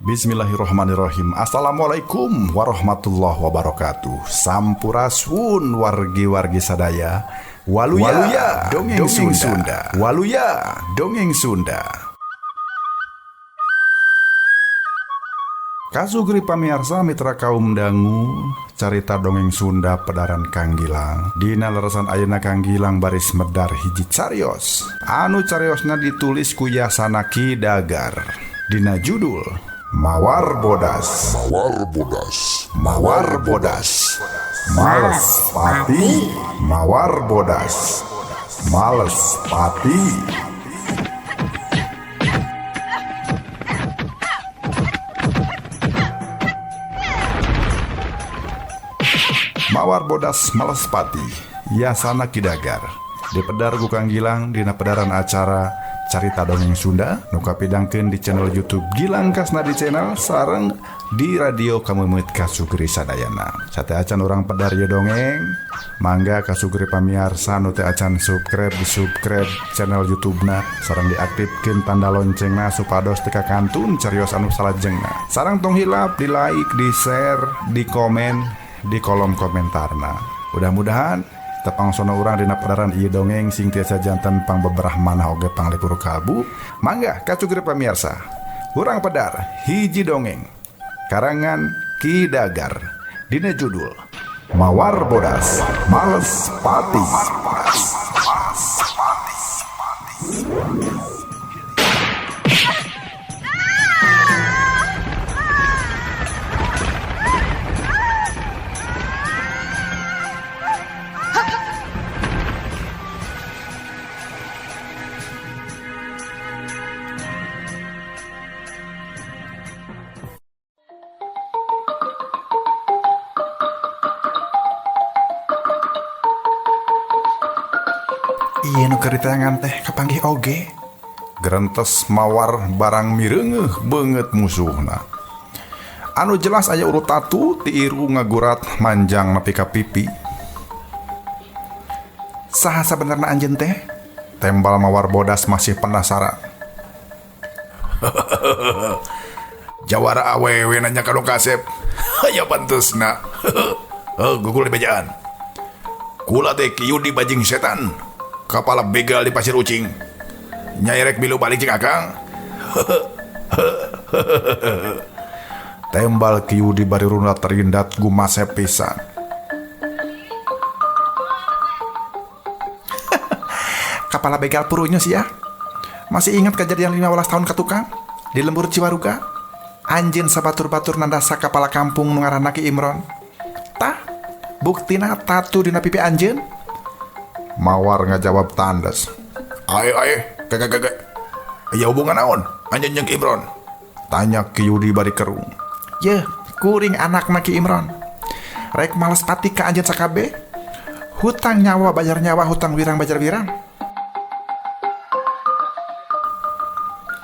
Bismillahirrahmanirrahim. Assalamualaikum warahmatullahi wabarakatuh. Sampurasun wargi-wargi sadaya. Waluya, Waluya dongeng, dongeng Sunda. Sunda. Waluya dongeng Sunda. Kasugri pamiarsa mitra kaum dangu, carita dongeng Sunda pedaran Kang Gilang. Dina leresan ayeuna Kang Gilang baris medar hiji carios. Anu cariosna ditulis ku Yasana Ki Dagar. Dina judul Mawar Bodas. Mawar Bodas. Mawar Bodas. Males pati. Mawar Bodas. Males pati. Mawar Bodas Males Pati, Yasana Ki Dagar. Dipedar ku Kang Gilang dina pedaran acara Carita Dongeng Sunda nu kapidangkeun di channel YouTube Gilang Kasnadi Channel sareng di radio Kameumit Kasugri sadayana. Sate acan urang pedar ye dongeng, mangga kasugri pamiarsa nu teu acan subscribe di subscribe channel YouTube-na sareng diaktifkeun tanda loncengna supados teu kakantun carios anu salajengna. Sareng tong hilap di like, di share, di komen di kolom komentarna. Mudah-mudahan tepang sono urang dina pedaran ieu dongeng sing tiasa janten pangbeberah manah oge panglipur kalbu. Mangga kacugri pamiarsa. Urang pedar hiji dongeng karangan Ki Dagar dina judul Mawar Bodas Males Pati. Iya nu keur diteangan teh kapanggih oge. Gerentes mawar barang mireungeuh beungeut musuhna. Anu jelas aya urut tatu ti iru ngagurat manjang nepi ka pipi. Saha sabenerna anjeun teh? Tembal Mawar Bodas masih penasaran. Jawara awewe nanya ka nu kasep. Aya panteusna. Heuh, gugul di bejaan. Kula teh Ki Yudi bajing setan. Kapala begal di Pasir Ucing. Nyai rek milu balik jeung akang. Tembal Ki Yudi bari runda terindat gumasep pisan. Kapala begal purunya sih ya. Masih ingat kejadian 15 tahun katukang di lembur Ciwaruga? Anjeun sabatur-batur nandasa kapala kampung nu ngaranna Ki Imron. Tah, buktina tatu dina pipi anjeun. Mawar ngajawab tandes. Ae ae, kagak kagak. Aya hubungan naon anjeun jeung Ki Imron? Tanya Ki Yudi bari kerung. Yeuh, kuring anakna Ki Imron. Rek males pati ka anjeun sakabe. Hutang nyawa bayar nyawa, hutang wirang bayar wirang.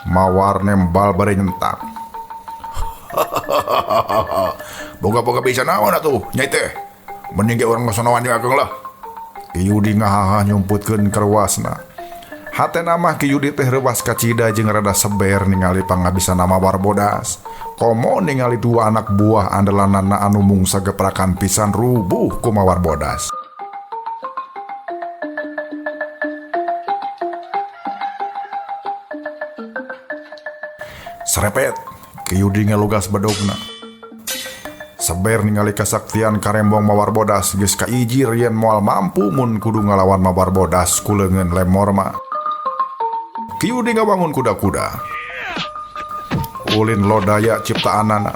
Mawar nembal bari nyentak. Boga-boga bisa naon atuh nyai teh. Mending ge urang ngosonoan jeung akang lah. Ki Yudi ngahaha nyumputkeun karuasna. Hatena mah Ki Yudi teh reuas kacida jeung rada seber ningali pangabisan Mawar Bodas. Komo ningali dua anak buah andalanana anu mungsa geprakan pisan rubuh ku Mawar Bodas. Serepet, Ki Yudi ngalugas bedogna. Seber ningali kasaktian karembong Mawar Bodas geus kaijir yen moal mampu mun kudu ngalawan Mawar Bodas ku leungeun lemor mah. Ki Yudi ngawangun kuda-kuda. Ulin lodaya ciptaanana.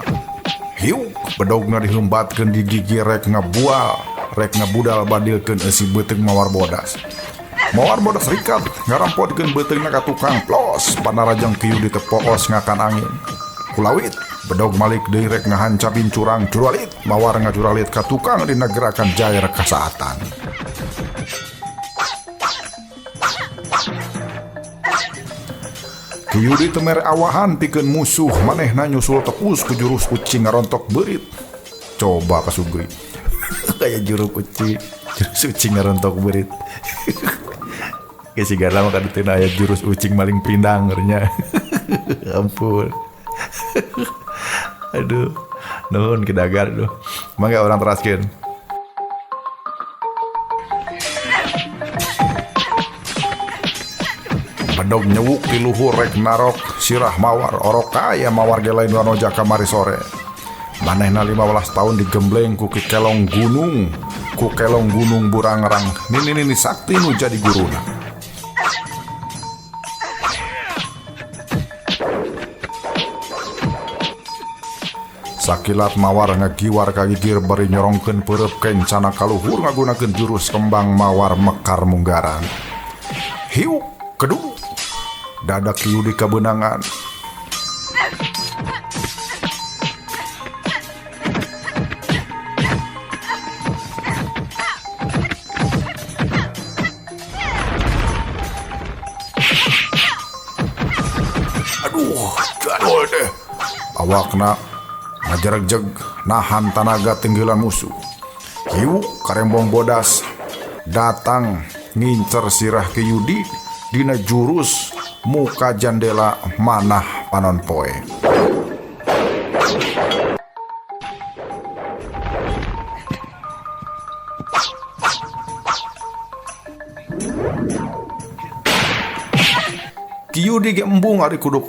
Hiuk bedogna dihembatkeun di gigi rek ngabual, rek ngabudal badilkeun eusi beuteung Mawar Bodas. Mawar Bodas rikat ngarampotkeun beuteungna ka tukang plos panarajang Ki Yudi teh poos ngakan angin. Kulawit bedog malik deui rek ngahancapin curang curalit mawar ngacuralit ka tukang dina gerakan jair kasaatan. Ki Yudi teu mere awahan pikeun musuh manehna nyusul tepus ku jurus ucing ngarontok beurit. Coba kasugri. Kayak jurus ucing, jurus ucing ngarontok beurit. Geus sigana mah kadutena aya jurus ucing maling pindang nya. Ampun. Aduh, nuhun Ki Dagar aduh. Mangga urang teraskeun. Bedog nyewuk di luhur rek narok sirah mawar orok kaya mawar ge lain wanoja kamari sore. Manehna 15 tahun digembleng ku Ki Kelong Gunung, ku Kelong Gunung Burangrang. Nini nini sakti nu jadi guruna. Sakilat mawar ngagiwar kagigir bari nyorongkeun peureub kencana kaluhur ngagunakeun jurus kembang mawar mekar munggaran. Hiuk kedu dadak Ki Yudi kabeunangan. Aduh, jadul deh. Awakna ngajaregjeg nahan tanaga tinggilan musuh. Hiuk karembong bodas datang ngincer sirah Ki Yudi dina jurus muka jandela manah panon poe. Ki Yudi ge embung ari kudu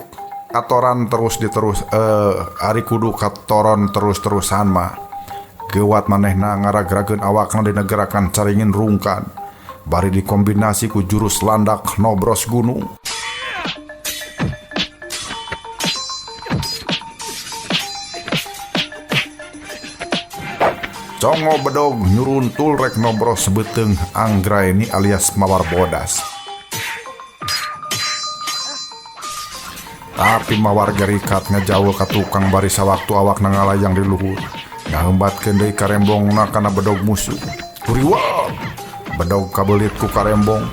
katoran terus diterus ari kudu katoron terus-terusan mah. Gewat manehna ngaragrakeun awakna dina gerakan caringin rungkan. Bari dikombinasi ku jurus landak nobros gunung. Congo bedog nyuruntul rek nobros beuteung Anggraeni alias Mawar Bodas. Tapi Mawar gerikat ngejaul ka tukang bari sawaktu awakna ngalayang di luhur. Ngahembatkeun deui karembongna kana bedog musuh. Kuriwak! Bedog kabelit ku karembong.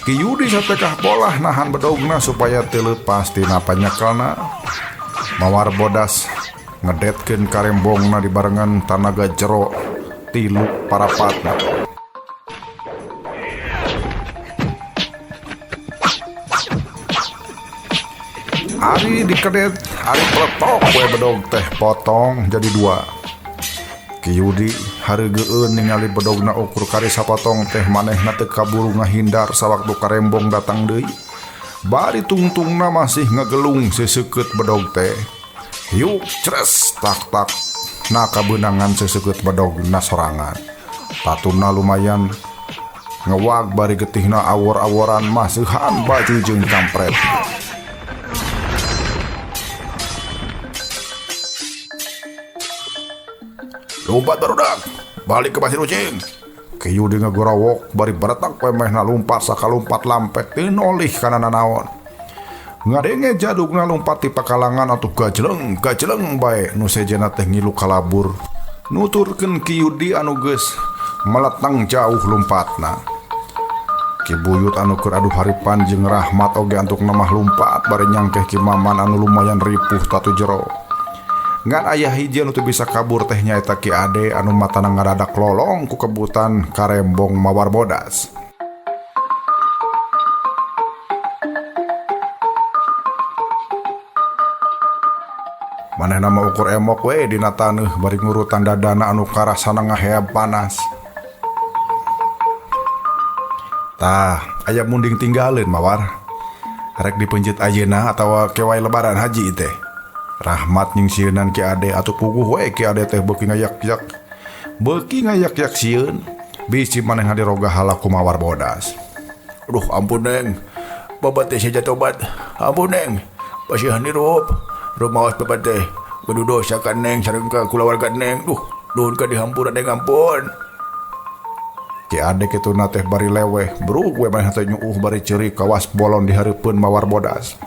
Ki Yudi satekah polah nahan bedogna supaya teu leupas tina panyekelna. Mawar Bodas ngedetkeun karembongna dibarengan tanaga jero tilu parapatna. Ari dikedet, ari peletok we bedog teh potong jadi dua. Ki Yudi hareugeun ningali bedogna ukur kari sapotong teh manehna teu kaburu ngahindar sawaktu karembong datang deui. Bari tungtungna masih ngegelung seseukeut bedog teh. Hiuk cres tak tak na kabeunangan seseukeut bedogna sorangan. Tatuna lumayan ngewag bari getihna awor-aworan masihan baju jeung kampret. Lompat barudak, balik ke pasir ucing. Ki Yudi ngagorawok bari baretak pemehna lumpat sakalumpat lampet teu nolih kana nanaon. Ngadenge jadugna lumpat ti pakalangan atuh gajleng gajleng bae nu sejenna teh ngilu kalabur. Nuturkeun Ki Yudi anu geus meletang jauh lumpatna. Ki Buyut anu keur aduh haripan jeung Rahmat oge antukna mah lumpat bari nyangkeh Ki Maman anu lumayan ripuh tatu jero. Ngan aya hiji anu teu bisa kabur teh nyaeta Ki Ade anu matana ngadadak lolong ku kebutan karembong Mawar Bodas. Manehna mah ukur emok we dina taneuh bari ngurutan dadana anu karasana ngaheab panas. Tah, aya munding tinggaleun Mawar. Rek dipeunceut ayeuna atawa kewae lebaran haji teh. Rahmat nyingsieunan Ki Ade atuh puguh we Ki Ade teh beuki ngayak-yak. Beuki ngayak-yak sieun bisi manehna diroga halaku Mawar Bodas. Aduh ampun neng. Babat teh saja tobat. Ampun neng. Pasihan hirup. Rumaos babat teh. Kudu dosa ka neng sareng ka kulawarga neng. Duh, nuhun ka dihampura neng ampun. Ki Ade kituna teh bari leweh, bruk we manehna teh nyuuh bari ceurik kawas bolon di hareupeun Mawar Bodas.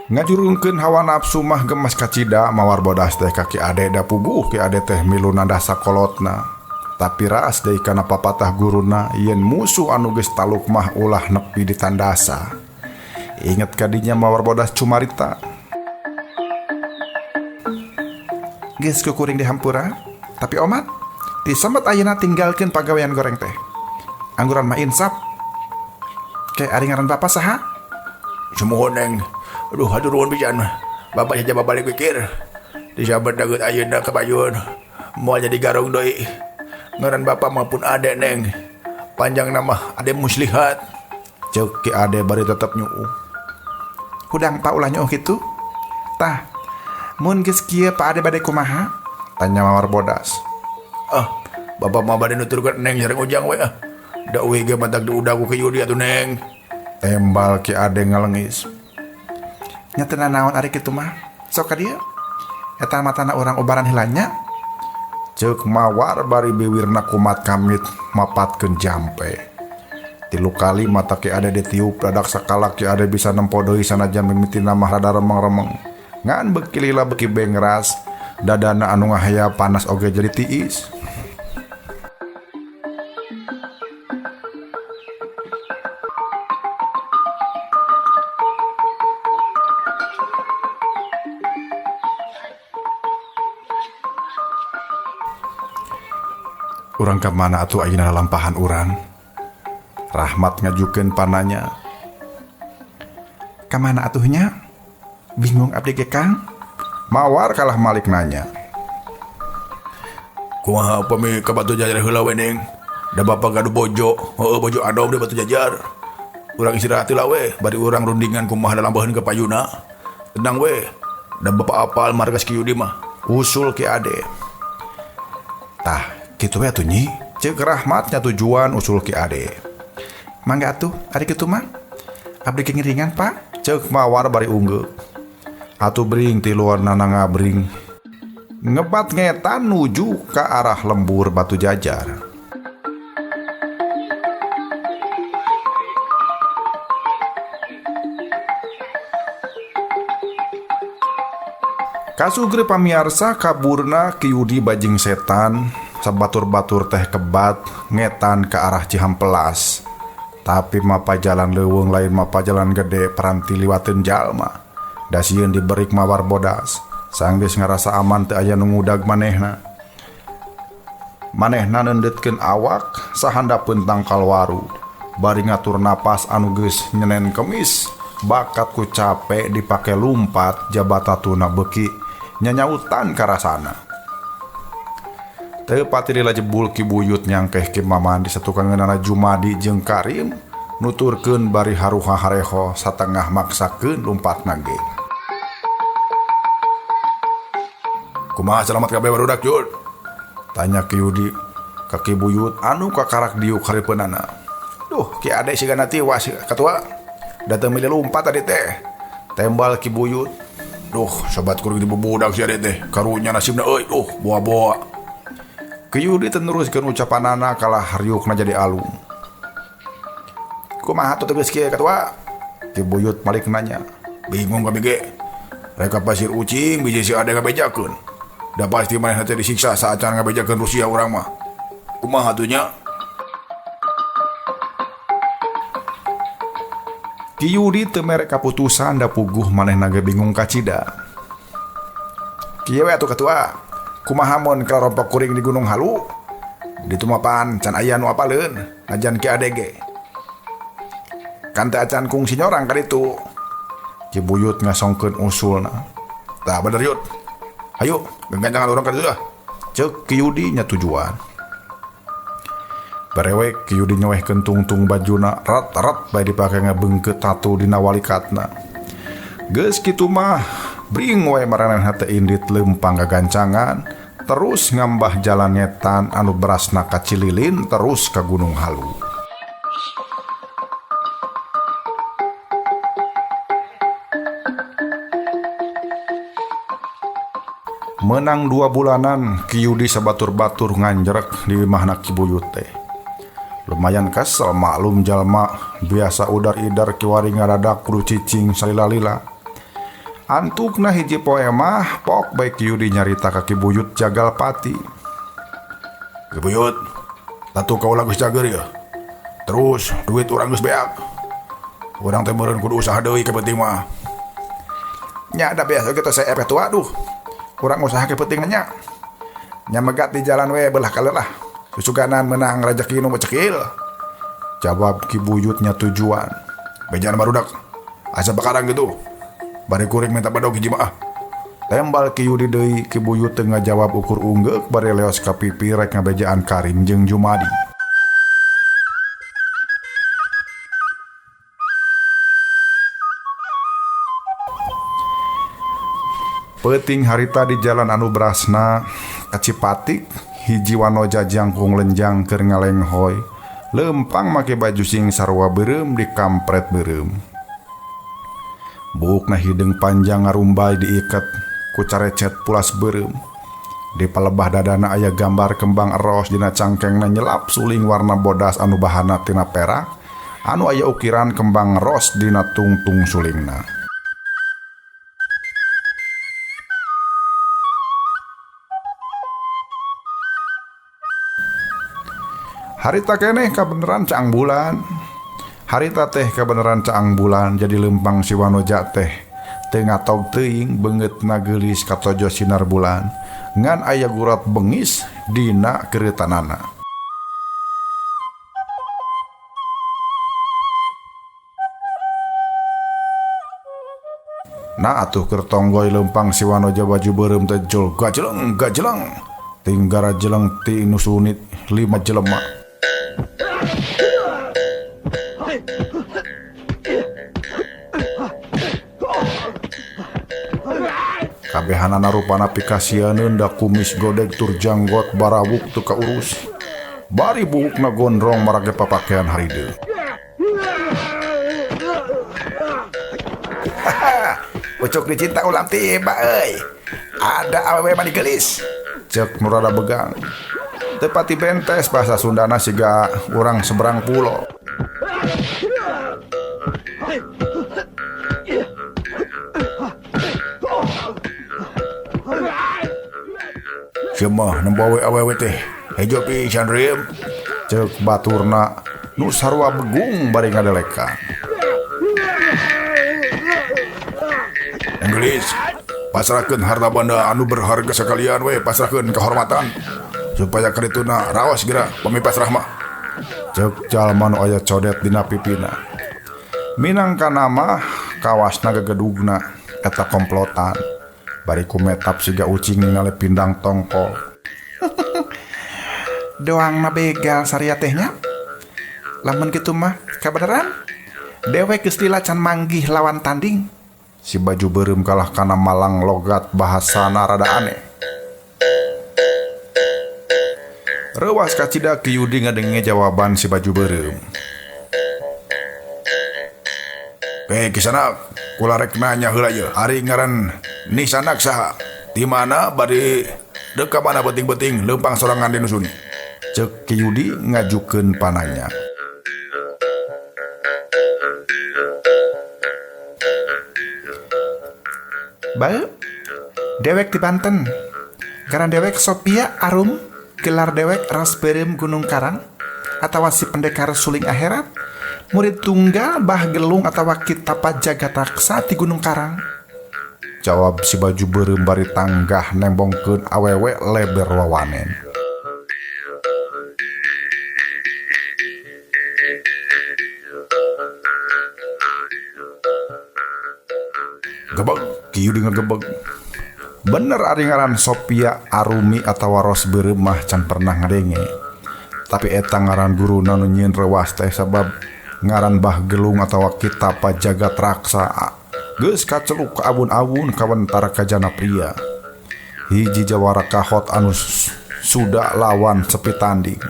Ngajurungkeun hawa nafsu mah gemas kacida Mawar Bodas teh ka Ki Ade da puguh Ki Ade teh milu nanda sakolotna. Tapi raas deui kana papatah guruna yen musuh anu geus taluk mah ulah nepi ditandasa. Inget kadinya Mawar Bodas cumarita. Geus kukuring dihampura, tapi omat disemet ayeuna tinggalkeun pagawean goreng teh. Angguran mah insap. Ke ari ngaran bapa saha? Sumuhun Neng. Aduh hatur nuhun pisan. Bapak saja babalik pikir. Disabet dageut ayeuna ka payun. Moal jadi garong deui. Ngaran bapak mah pun Ade Neng. Panjang nama Ade Muslihat. Ceuk Ki Ade bari tetep nyuuh. Hudang Pak ulah nyuuh kitu. Tah, mun geus kieu Pak Ade bade kumaha? Tanya Mawar bodas. Ah, bapak mah bade nuturkeun Neng sareng Ujang we ah. Da uih ge matak diudag ku Ki Yudi atuh Neng. Tembal Ki Ade ngalengis. Nya teu nanaon ari kitu mah. Sok ka dieu. Eta matana urang ubaran heula nya. Ceuk Mawar bari biwirna kumat kamit mapatkeun jampe. Tilu kali mata Ki Ade ditiup dadak sakala Ki Ade bisa nempo deui sanajan mimitina mah rada remeng-remeng. Ngan beuki lila beuki bengras, dadana anu ngahaya panas oge jadi tiis. Urang ka mana atuh ayeuna lalampahan urang? Rahmat ngajukeun pananya. Ka mana atuh nya? Bingung abdi ge Kang. Mawar kalah malik nanya. Kumaha upami ka Batu Jajar heula we Neng? Da bapa gaduh bojo, heueuh bojo adom di Batu Jajar. Urang istirahat heula we, bari urang rundingan kumaha lalambaheun ka payuna. Tenang we, da bapa apal markas Ki Yudi mah. Usul Ki Ade. Tah, kitu we atuh nyi. Ceuk Rahmat nya tujuan usul Ki Ade. Mangga atuh, ari kitu mah. Abdi ge ngiringan, Pak. Ceuk Mawar bari unggeuk. Atuh bring tiluanana ngabring. Ngebat ngetan nuju ka arah lembur Batu Jajar. Kasugri pamiarsa kaburna Ki Yudi bajing setan sabatur-batur teh kebat ngetan ke arah Cihampelas. Tapi mapa jalan leuweung lain mapa jalan gede peranti liwateun jalma. Da sieun diberik Mawar bodas. Sanggeus ngarasa aman teu aya nu ngudag manehna. Manehna neundeutkeun awak sahandapeun tangkal waru. Bari ngatur napas anu geus nyenen kemis. Bakat ku capek dipake lumpat jabatatuna beuki nyanyautan karasana. Teu pati lila jebul Ki Buyut nyangkeh Ki Maman di satukangeunana Jumadi jeung Karim nuturkeun bari haruha hareho satengah maksakeun lumpatna ge. Kumaha selamat kabeh barudak Jud? Tanya Ki Yudi ka Ki Buyut anu kakarak diuk hareupeunana. Duh, Ki Ade sigana tiwas katua. Da teu milih lumpat tadi teh. Tembal Ki Buyut. Duh, sobat kuring dibubudak si Ade teh. Karunya nasibna euy, duh, boa-boa. Ki Yudi teu neruskeun ucapanana kalah riukna jadi alung. Kumaha atuh geus kieu katua? Ki Buyut balik nanya. Bingung kami ge. Reka pasir ucing biji si Ade ngabejakeun. Da pasti manehna teh disiksa saacan ngabejakeun Rusia urang mah. Kumaha atuh nya? Ki Yudi teu mere kaputusan da puguh manehna ge bingung kacida. Kieu we atuh katua. Kumaha mun kalarompok kuring di Gunung Halu? Ditu mah pan can aya nu apaleun, najan Ki Ade ge. Kan teu acan kungsi nyorang ka ditu. Ki Buyut ngasongkeun usulna. Tah bener Yud. Hayu, genggancangan urang ka ditu ah. Ceuk Ki Yudi nya tujuan. Barewek Ki Yudi nyewehkeun tungtung bajuna rat-rat bae dipake ngabeungkeut tatu dina walikatna. Geus kitu mah bring wae maranehna teh indit leumpang gagancangan terus ngambah jalan ngetan anu berasna ka Cililin terus ka Gunung Halu. Menang 2 bulanan Ki Yudi sabatur-batur nganjrek di wimahna Ki Buyut teh. Lumayan kesel maklum jalma biasa udar-idar kiwari ngadadak kudu cicing salila-lila. Antukna hiji poe mah pok bae Ki Yudi nyarita ka Ki Buyut jagal pati. Ki Buyut, tatu kaula geus cager ya. Terus duit urang geus beak. Urang teh meureun kudu usaha deui ka penting mah. Nya da biasa kita saya tua duh. Kurang usaha ke penting nya. Nya megat di jalan we belah kaler lah. Susuganan menang rejeki nu cekil. Jawab Ki Buyutnya tujuan. Bejaan barudak. Asa bakarang gitu. Bari kuring minta bedog hiji mah. Tembal Ki Yudi deui Ki Buyut teu ngajawab ukur unggeuk bari leos ka pipi rek ngabejaan Karim jeung Jumadi. Peuting harita di jalan anu Brasna ka Cipatik hiji wanoja jangkung lenjang keur ngalenghoy leumpang make baju sing sarua beureum dikampret beureum. Buukna hideung panjang ngarumbay diiket ku carecet pulas beureum. Di palebah dadana aya gambar kembang eros dina cangkengna nyelap suling warna bodas anu bahana tina perak anu aya ukiran kembang ros dina tungtung sulingna. Harita keneh kabeneran caang bulan. Harita teh kabeneran caang bulan jadi lempang si wanoja teh teu ngatog teuing beungeutna geulis katojo sinar bulan ngan aya gurat bengis dina keureutanana. Nah atuh keur tonggoy lempang si wanoja baju beureum teh jol gajeleng gajeleng tinggara jeleng ti nu sunit 5 jelema. Kabehanana rupana pikasieun da kumis godeg tur janggot barawuk teu kaurus. Bari buukna gondrong marake papakean harideung. Ucuk dicinta ulam tiba euy. Ada awewe mah digeulis. Ceuk nu rada begang. Teu pati bentes bahasa Sundana siga urang seberang pulo. Sia mah nempo awewe teh hejo pisan riem. Ceuk baturna nu sarua begung bari ngadelekan. Inggris pasrahkeun harta banda anu berharga sekalian we, pasrahkeun kehormatan supaya karituna raos geura pami pasrah mah. Ceuk jalma nu aya codet dina pipina. Minangkana mah kawasna gegedugna eta komplotan. Bari kumetap siga ucing ningali pindang tongkol. Doangna begal saria teh nya. Lamun kitu mah kabeneran dewek geus lila can manggih lawan tanding. Si baju beureum kalah kana malang logat bahasana rada aneh. Reuwas kacida Ki Yudi ngadenge jawaban si baju beureum. Kisanak, kula rek nanya heula ieu. Ari ngaran nisanak saha? Di mana bari deuk ka mana beuting-beuting leumpang sorangan di nu suni? Ceuk Ki Yudi ngajukeun pananya. Bae, dewek di Banten. Ngaran dewek Sophia Arum, gelar dewek Ras Beureum Gunung Karang atawa si pendekar suling akhirat, murid tunggal Bah Gelung atawa Kitapa Jagatraksa ti Gunung Karang. Jawab si baju beureum bari tanggah nembongkeun awewe leber wawanen. Gebeg, Ki Yudi ngegebeg. Bener ari ngaran Sophia Arumi atawa Ros Beureum mah can pernah ngadenge. Tapi eta ngaran guruna nu nyieun reuwas teh sabab ngaran Bah Gelung atawa Kitapa Jagatraksa geus kaceluk ka abun-abun kawentar kajana pria. Hiji jawara kahot anu suda lawan sepi tanding.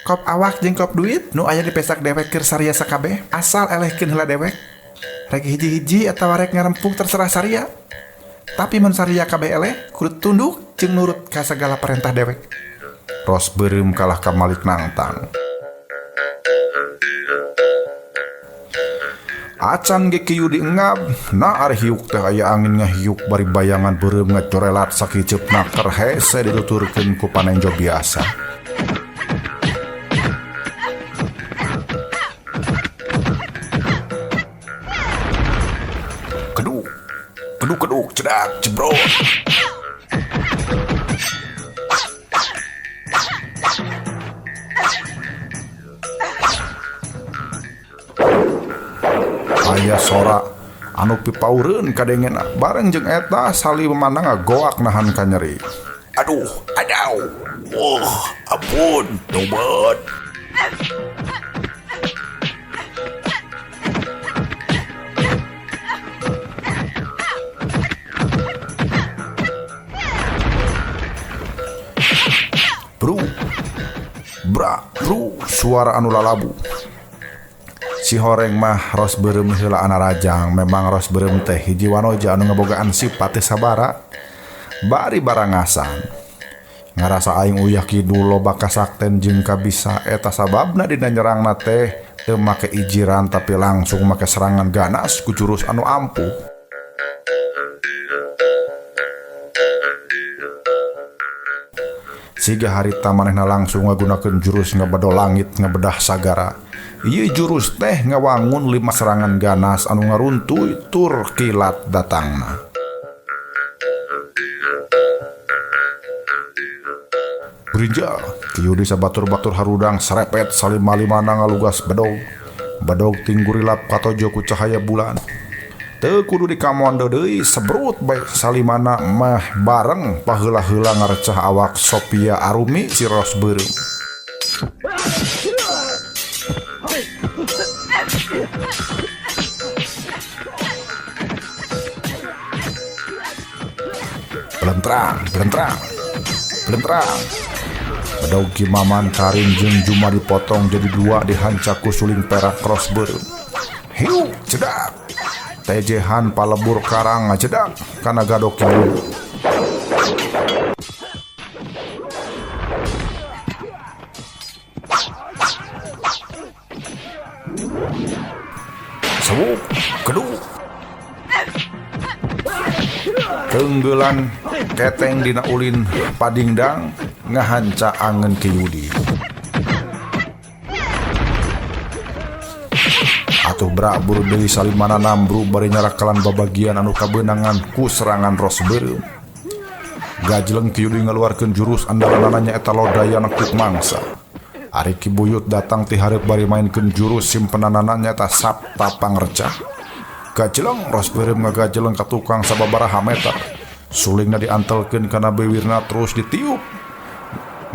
Kop awak jeung kop duit nu aya di pesak dewek keur saria sakabeh, asal elehkeun heula dewek. Rek hiji-hiji atawa rek ngarempung terserah saria. Tapi mun saria kabeh eleh kudu tunduk jeung nurut ka sagala perintah dewek. Ros beureum kalah ka Malik nangtang. Acan ge Ki Yudi engab, na ari hiuk teh aya angin ngahiuk bari bayangan beureum ngacorelat sakiceupna keur hese dituturkeun ku panenjo biasa. Keduk, keduk, keduk, cedak, jebrot. Aya sora anu pipaureun kadengena bareng jeung eta salimana ngagoak nahan kanyeri. Aduh, adau. Wah, ampun, tobat. Bru, bra, bru, suara anu lalabu. Si horeng mah ros beureum heula anarajang. Memang ros beureum teh hiji wanoja anu ngebogaan sifat teu sabara. Bari barangasan. Ngarasa aing uyah kidul loba kasakten jeung kabisa eta sababna dina nyerangna teh teu make ijiran tapi langsung make serangan ganas ku jurus anu ampuh. Siga harita manehna langsung ngagunakeun jurus ngabedo langit ngabedah sagara. Ieu jurus teh ngawangun 5 serangan ganas anu ngaruntuy tur kilat datangna. Gerinjal, Ki Yudi sabatur-batur harudang serepet salima-limana ngalugas bedog. Bedog tinggurilap katojo ku cahaya bulan. Teu kudu dikamondo deui sebrut bae salimana mah bareng paheula-heula ngarecah awak Sophia Arumi si Ros Beureum. Belentrang, belentrang, belentrang. Bedog Ki Maman Karim jeung Juma dipotong jadi dua dihancak ku suling perak Ros Beureum. Hiu, cedak. Tejehan palebur karang ngajedak kana gadok kieu. Sewuk, keduk. Tenggelan keteng dina ulin padingdang ngahanca angen Ki Yudi. Atuh brak buru deui salimana nambru bari nyarakalan babagian anu kabeunangan ku serangan Ros Beureum. Gajleng Ki Yudi ngaluarkeun jurus andalanana nyaeta lodaya nekuk mangsa. Ari Ki Buyut datang ti hareup bari mainkeun jurus simpenanana nyaeta Sapta Pangrecah. Gajleng Ros Beureum ngagajeleng ka tukang sababaraha meter. Sulingna diantelkeun kana bewirna terus ditiup.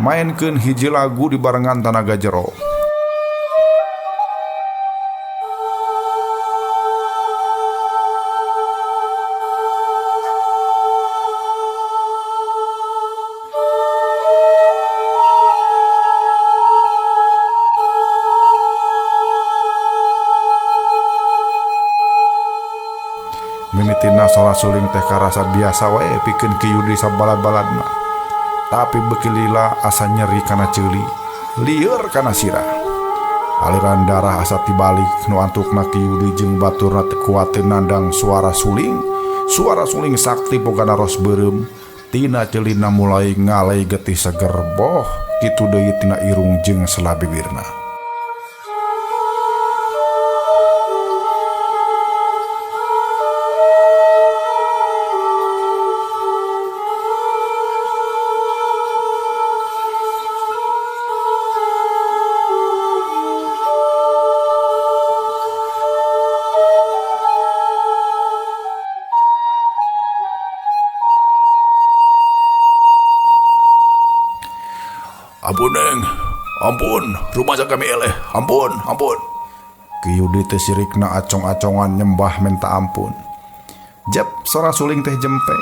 Mainkeun hiji lagu dibarengan tanaga jero. Mimitina sora suling teh karasa biasa wae pikeun Ki Yudi sabalad-baladna. Tapi beuki lila asa nyeri kana ceuli, lieur kana sirah. Aliran darah asa tibalik nu antukna Ki Yudi jeung baturna teu kuat teu nandang suara suling. Suara suling sakti bogana Ros Beureum. Tina ceulina mulai ngalai getih seger boh kitu deui tina irung jeung sela bibirna. Ampun, Neng. Ampun, rumah kami eleh. Ampun, ampun. Ki Yudi teh sirikna acong-acongan nyembah minta ampun. Jep, sora suling teh jempe.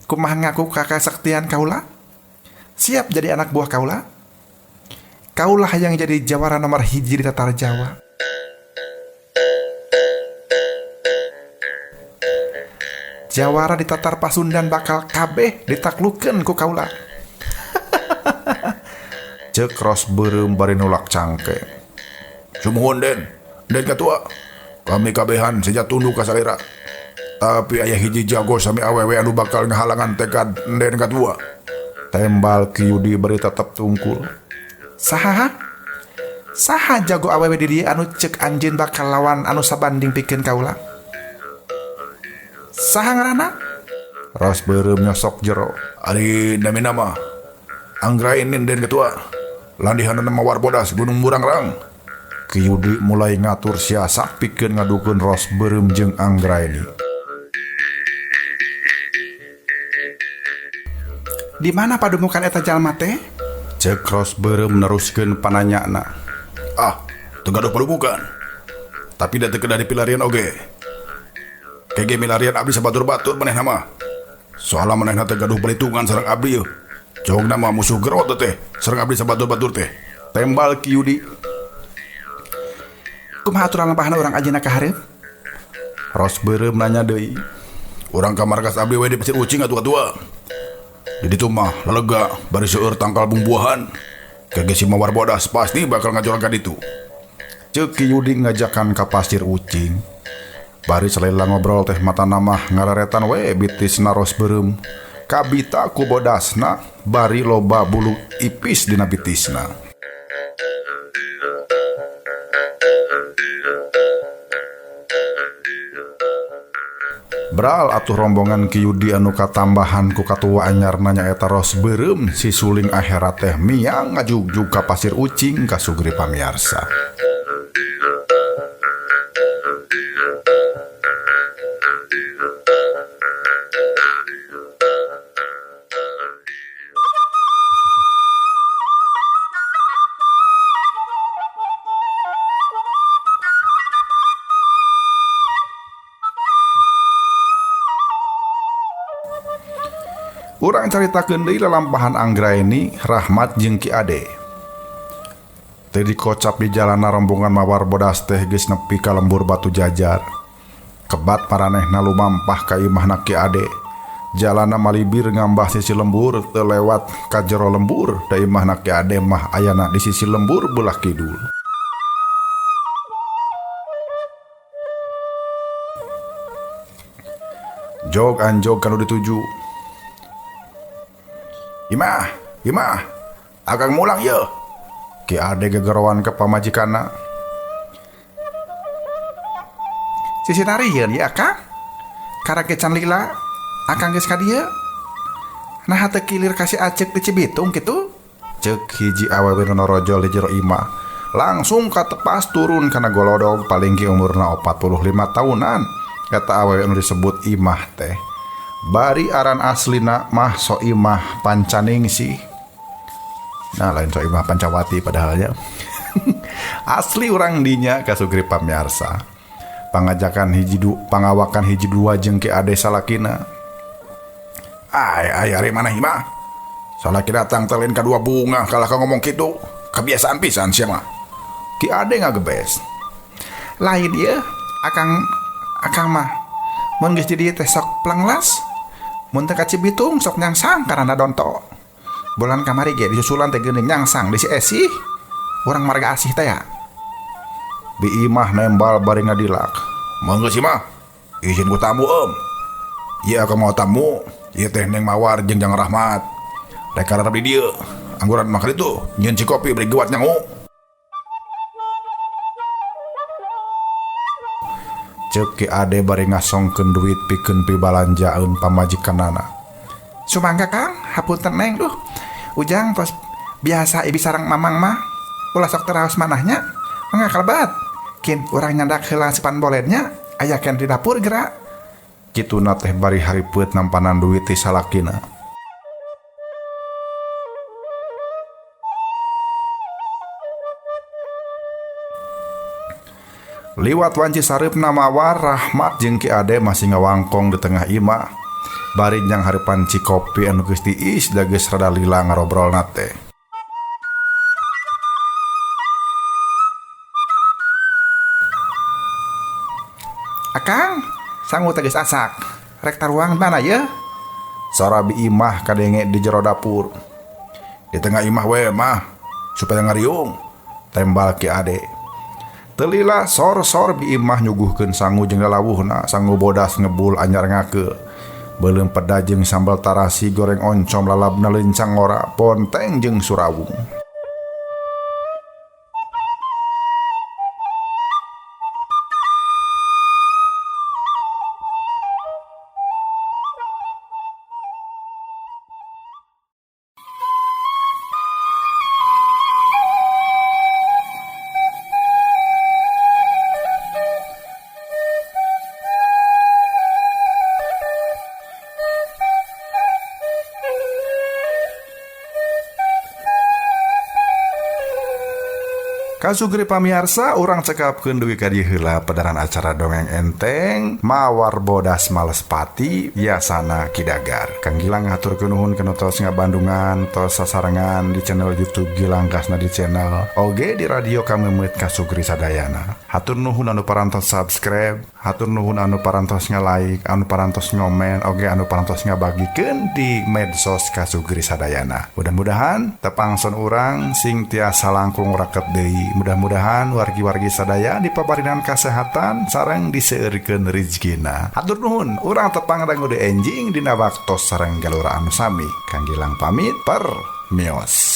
Kumaha ngaku kakak saktian kaula? Siap jadi anak buah kaula? Kaulah yang jadi jawara nomor hiji di Tatar Jawa. Jawara di Tatar Pasundan bakal kabeh ditaklukeun ku kaula. Ceuk Ros Beureum bari nulak cangke. Sumuhun Den, Den katua. Kami kabehan seja tunduk ka salira. Tapi aya hiji jago sami awewe anu bakal ngahalangan tekad Den katua. Tembal Ki Yudi bari tetep tungkul. Saha? Saha jago awewe di dieu anu ceuk anjeun bakal lawan anu sabanding pikeun kaula? Saha ngaranna? Ros Beureum nyosok jero. Ari namina mah Anggraini den ketua. Landihanna Mawar Bodas Gunung Burangrang. Ki Yudi mulai ngatur siasat pikeun ngadukeun Ros Beureum jeung Anggraini. Di mana pademukan eta jalma teh? Ceuk Ros Beureum neruskeun pananyana. Ah, teu gaduh pademukan. Tapi da teu kedah dipilarian oge. Kege milarian abdi sabatur-batur manehna mah. Soalna manehna teh gaduh balitungan sareng abdi yeuh. Jogna mah musuh gerot teh sareng abdi sabatur-batur teh. Tembal Ki Yudi. Kumaha aturan lampahna urang ajeuna ka hareup? Ros Beureum nanya deui. Urang ka markas abdi we di Pasir Ucing atuh katua. Di ditu mah lelega bari seueur tangkal bumbuahan. Kege si Mawar Bodas pasti bakal ngajorang ka ditu. Ceuk Ki Yudi ngajakan ka Pasir Ucing. Bari salila ngobrol teh matana mah ngararetan we bitisna Ros Beureum. Kabita ku bodasna bari loba bulu ipis dina bitisna. Bral atuh rombongan Ki Yudi anu katambahan ku katua anyarna nyaeta Ros Beureum si suling akhirat teh miang ngajugjug ka Pasir Ucing ka sugri pamiarsa. Urang caritakeun deui lalampahan Anggraini, Rahmat jeung Ki Ade. Teu dikocap di jalana rombongan Mawar Bodas teh geus nepi ka lembur Batu Jajar. Kebat paranehna lumampah ka imahna Ki Ade. Jalana malibir ngambah sisi lembur teu lewat ka jero lembur, da imahna Ki Ade mah ayana di sisi lembur belah kidul. Jog anjog kanu dituju. Imah, imah, akang mulang ye. Ki Ade gegeroan ke pamajikanna. Sisi narieun ya akang. Karake can lila, akang geus ka dieu. Nah teu kilir ka si Acek di Cibitung kitu. Ceuk hiji awewe nu norojol di jero imah. Langsung katepas turun kana golodog paling ge umurna 45 tahunan. Eta awewe nu disebut imah teh. Bari aran aslina mah Soimah Pancaningsih. Nah lain Soimah Pancawati padahalnya. Asli urang dinya kasugri pamiarsa. Pangajakan hiji pangawakan hiji dua jeung Ki Ade salakina. Ay ay ari maneh mah. Salaki datang teh lain kadua bunga kalah ka ngomong kitu. Kebiasaan pisan sia mah. Ki Ade ngagebes. Lain ieu akang akang mah mun geus di dieu teh sok plenglas. Mun teu ka Cibitung sok nyangsang karena donto. Bulan kamari ge disusulan teh geuning nyangsang di si Esih. Urang marga asih teh ya. Bi Imah nembal bari ngadilak. Mangga sih mah. Izin ku tamu em. Ieu aku mau tamu. Ieu teh Neng Mawar jeung Jang Rahmat. Rek kararap di dieu. Angguran mah kitu nyieun cikopi bari gewat nyangu. Ceuk Ki Ade bari ngasongkeun duit pikeun pibalanjaeun pamajikanana. Sumangga Kang, hapunten Neng duh. Ujang tos biasa ibi sareng mamang mah. Ulah sok teraos manahnya, mangga kalebat. Kin urang nyandak heula sipan bolednya, aya ken di dapur gerak. Kituna teh bari haripeuet nampanan duit ti salakina. Liwat wanci sareupna Mawar, Rahmat jeung Ki Ade masih ngawangkong di tengah imah. Bari nyang hareupan cikopi anu geus tiis da geus rada lila ngarobrolna teh. Akang, sangu teh geus asak. Rek taruang mana ye? Sora bi imah kadenge di jero dapur. Di tengah imah we mah supaya ngariung, tembal Ki Ade. Telila sor-sor bi imah nyuguhkeun sangu jeung lalawuhna, sangu bodas ngebul anyar ngake. Beuleum peda jeung sambal tarasi goreng oncom lalabna lencang ngora ponteng jeung surawung. Kasugri pamiarsa, urang cekapkeun dugi ka dieu heula pedaran acara dongeng enteng Mawar Bodas Malespati Yasana Ki Dagar. Kang Gilang ngahaturkeun nuhun kana tos ngabandungan, tos sasarengan di channel YouTube Gilang Kasnadi Channel, oge di radio Kameumeuet Kasugri sadayana. Hatur nuhun anu parantos subscribe, hatur nuhun anu parantos nga-like, anu parantos ngomen, oge anu parantos ngabagikeun di medsos Kasugri sadayana. Mudah-mudahan tepangson urang sing tiasa langkung raket deui. Mudah-mudahan wargi-wargi sadaya dipaparinan kasehatan sareng diseueurkeun rizkina. Hatur nuhun, urang tepang dangu deui enjing dina waktos sareng galura anu sami. Kang Gilang pamit, per mios.